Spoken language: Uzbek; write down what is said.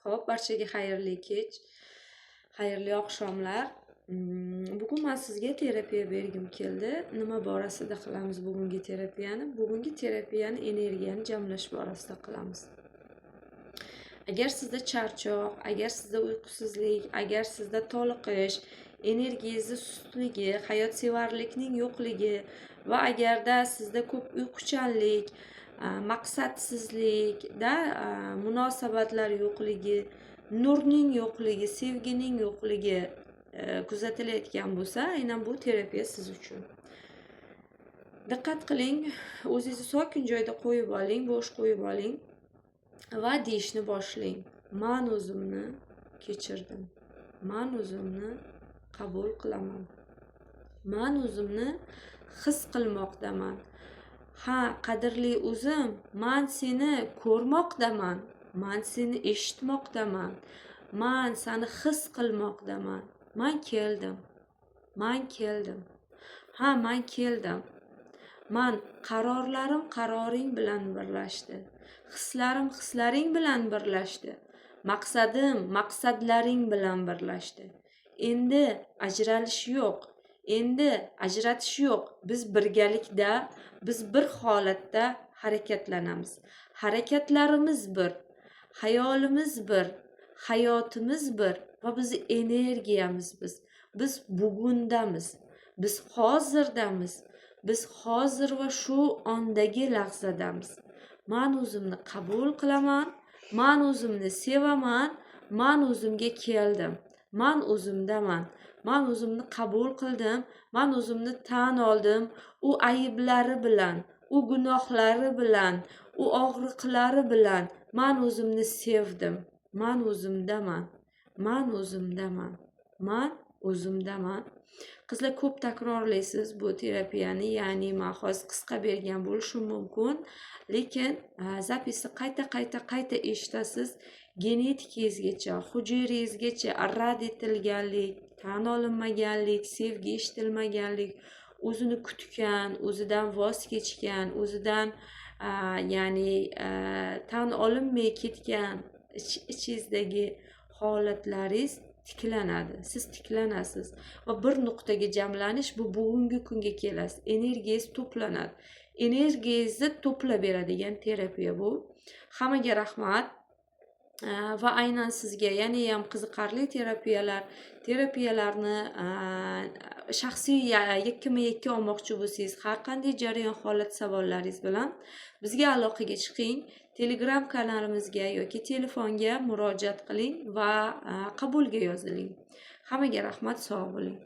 Xo'p, barchaga xayrli kech, xayrli oqshomlar. Bugun man sizga terapiya bergim keldi. Nima borasida qilamiz bugungi terapiyani? Bugungi terapiyani energiyani jamlash borasida qilamiz. Agar sizda charchoq, agar sizda uyqusizlik, agar sizda toliqish, energiyangizni sustligi, hayotsevarlikning yo'qligi va agarda sizda ko'p uyquchanlik, maqsadsizlikda, munosabatlar yo'qligi, nurning yo'qligi, sevgining yo'qligi kuzatilayotgan bo'lsa, aynan bu terapiya siz uchun. Diqqat qiling, o'zingizni sokin joyda qo'yib oling, bo'sh qo'yib oling va deyishni boshlang: "Man o'zimni kechirdim, man o'zimni qabul qilaman, man o'zimni his qilmoqdaman. Ha, qadrli o'zim, man seni ko'rmoqdaman, man seni eshitmoqdaman, man seni his qilmoqdaman. Man keldim, man keldim, ha, man keldim. Man qarorlarim qaroring bilan birlashdi, hislarim hislaring bilan birlashdi, maqsadim maqsadlaring bilan birlashdi. Endi ajralish yo'q, endi ajratish yo'q. Biz birgalikda, biz bir holatda harakatlanamiz. Harakatlarimiz bir, xayolimiz bir, hayotimiz bir va bizni energiyamiz. Biz bugundamiz, biz hozirdamiz, biz hozir va shu ondagi lahzadamiz. Man o'zimni qabul qilaman, man o'zimni sevaman, man o'zimga keldim, man o'zimdaman, man o'zimni qabul qildim, man o'zimni tan oldim, u ayblari bilan, u gunohlari bilan, u og'riqlari bilan man o'zimni sevdim. Man o'zimdaman, man o'zimdaman, man o'zimdaman." Qizlar, ko'p takrorlaysiz bu terapiyani, ya'ni man hozir qisqa bergan bo'lishim mumkin, lekin запись ni qayta, qayta, qayta eshitasiz. Genetikangizgacha, hujayrangizgacha rad etilganlik, tan olinmaganlik, sevgi eshitilmaganlik, o'zini kutgan, o'zidan voz kechgan, o'zidan, ya'ni tan olinmay ketgan ichingizdagi holatlaringiz tiklanadi, siz tiklanasiz va bir nuqtaga jamlanish, bu bugungi kunga kelasiz, energiyangiz to'planadi, energiyangizni to'plab beradigan terapiya bu. Hammaga rahmat va aynan sizga yanayam qiziqarli terapiyalarni shaxsiy, yakkama yakka olmoqchi bo'lsangiz, har qanday jarayon, holat, savollaringiz bilan bizga aloqaga chiqing, Telegram kanalimizga yoki telefonga murojaat qiling va qabulga yoziling. Hammaga rahmat, sog' bo'ling.